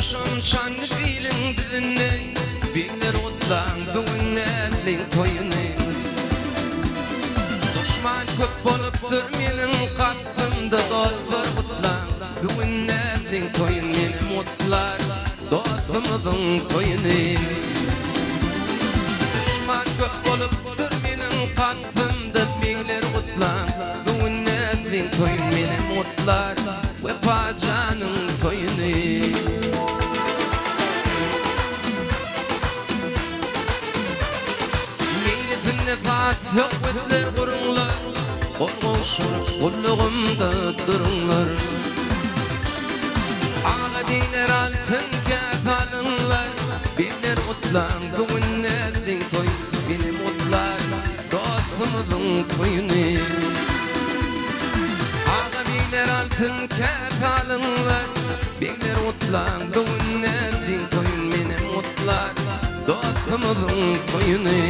Oturmuşam Çandy piliň düzünde, Begler gutlaň bu gün näzliň toýuny. Duşman köp bolupdyr meniň kastymda, Dostlar gutlaň bu gün näzliň toýun Menem gutlar dostumyzyň toýuny. Duşman köp bolupdyr meniň kastymda, Begler gutlaň bu gün näzliň toýun Menem gutlar Wepa janyň toýuny. Meýlisinde saz söhbetler guruňlar, Gol gowşuryp gullugymda duruňlar. Aga diýler altyn käse alyňlar, Begler gutlaň bu gün näzliň toýy, Menem gutlar dostumyzyň toýuny. Aga begler altyn käse alyňlar, Begler gutlaň bu gün näzliň toýun, Menem gutlar dostumyzyň toýuny.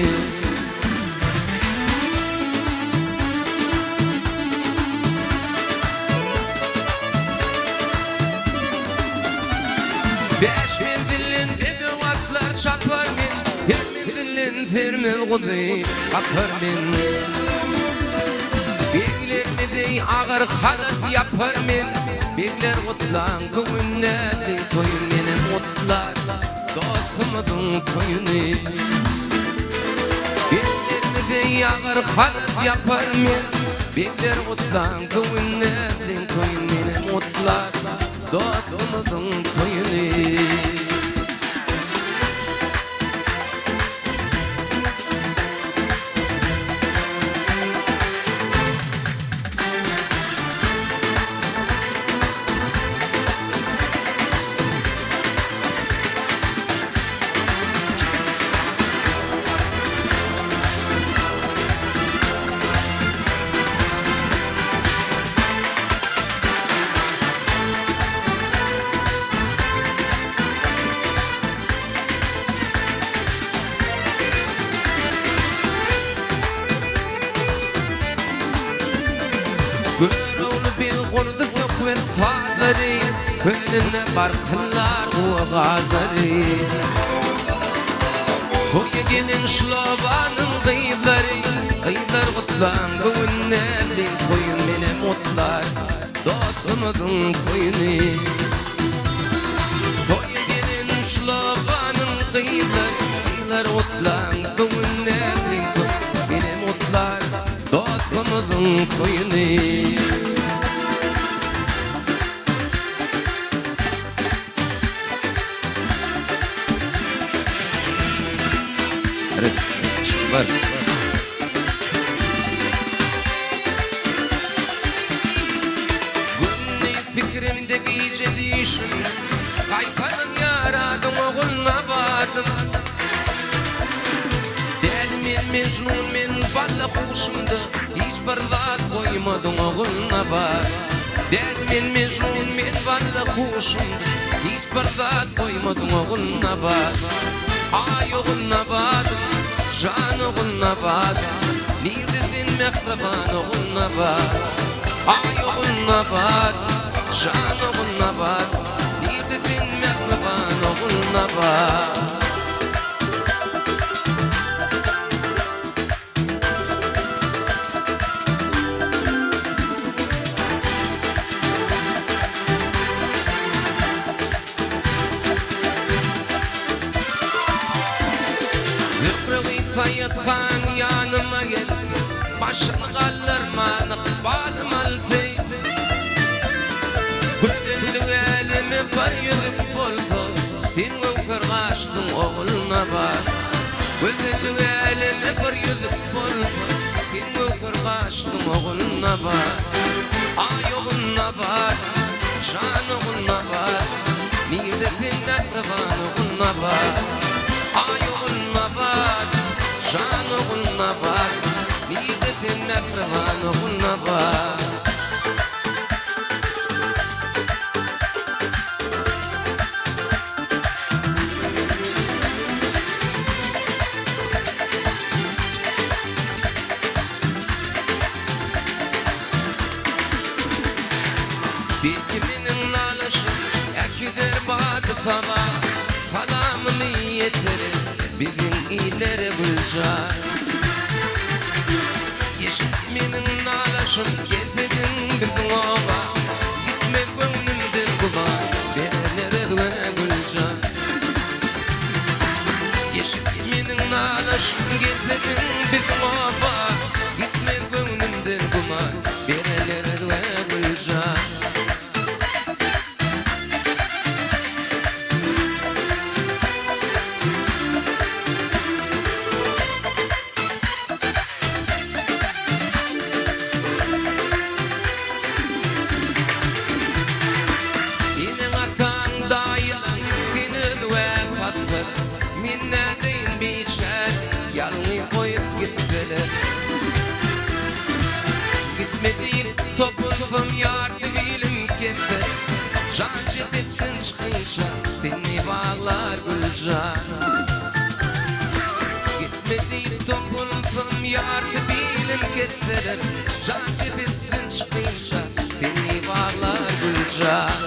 Bäş menzilden bedew atlar çapar men, Her menzilden sermez guzy gapar men. Beglerimizi agyr halat ýapar men, Begler gutlaň bu gün näzli toýun Menem gutlar dostumyzyň toýuny. Beglerimizi agyr halat ýapar men, Begler gutlaň bu gün näzli toýun Menem gutlar dostumyzyň toýuny. Görogly beg gurdy söhbet sazlary, Könlünde barkyllar guwa gazlary. Toýa gelen şulabanyň gyzlary, Gyzlar gutlaň bu gün näzliň toýun Menem gutlar dostumyzyň toýuny. Toýa gelen şulabanyň gyzlary, Gyzlar gutlaň bu gün näzliň toýun Menem gutlar dostumyzyň toýuny. Res, var. Gündiz pikirimde gije düýşüm Gaýtadan ýaradyň Ogulnabadym Däli men Mejnun men balla huşumda Hiç bir zat goýmadyň Ogulnabat Däli men Mejnun men balla huşumda Hiç bir zat goýmadyň Ogulnabat Aý Ogulnabadym jan Ogulnabadym Nirde sen mähriban Ogulnabat Aý Ogulnabat jan Ogulnabat Nirde sen mähriban Ogulnabat. Zöhre gyz Saýat han ýanyma gelse, Başyny galdyrman ykbalym alsy. Gözellik äleme bir ýüzük bolsa, Sen göwher gaşlyň Ogulnabat. Gözellik äleme bir ýüzük bolsa, Sen göwher gaşlyň Ogulnabat. Aý Ogulnabat, jan Ogulnabat, Nirde sen mähriban Ogulnabat. Aý Ogulnabat, jan Ogulnabat, Nirde sen mähriban Ogulnabat. Belki meniň nalyşym äkider bady. saba Salamymy ýetir biziň illere Güljan. Eşit meniň nalaşym gelsediň biziň oba Gitmez göwnümden güman bererler özge Güljan. Eşit meniň nalaşym gelsediň biziň oba Gitmez göwnümden güman bereler özge Güljan. Eneň-ataň, daýylaň seni özge satsa, Men nädeýin biçäre, ýalňyz goýup gitseler. Gitme diýip topulsam ýarty bilim kesse, Jan jesetden çykynça seni baglar Güljan. Gitme diýip topulsam ýarty bilim kesseler, Jan jesetden çykynça seni baglar Güljan.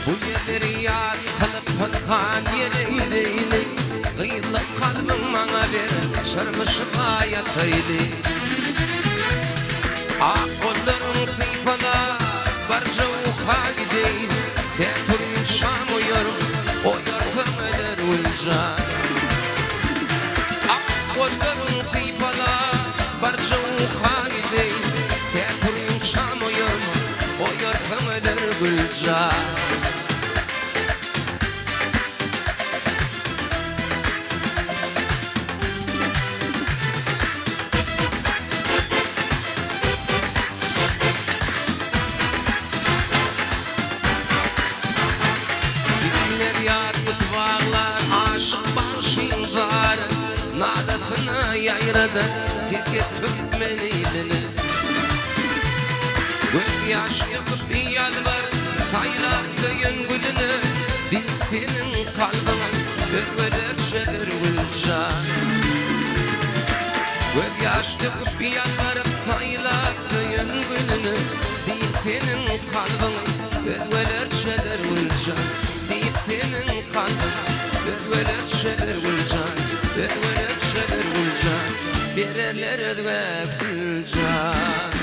Bu ýerleri ýat kylyp pynhan ýere gideýli, Gyzlyk kalbyň maňa ber, çyrmyşyp ýataýly. Ak gollaryň sypalap, barja uka gideýin, Tä turyn şam oýar, oýarsaň öler Güljan. Ak gollaryň sypalap, barja uka gideýin, Tä turyn şam oýar, oýarsaň öler Güljan. Kimler ýatgyt baglar aşyk bagşyň zary, Nalasyna ýaýradar teke türkmen ilini. Göz ýaş döküp ýalbar saýlap söýen gülüne, Diýip seniň kalbyňy özgeler çözer Güljan. Göz ýaş döküp ýalbaryp saýlap söýen gülüne, Diýip seniň kalbyňy özgeler çözer Güljan. Diýip seniň kalbyňy özgeler çözer Güljan. Özgeler çözer Güljan. Bererler özge Güljan.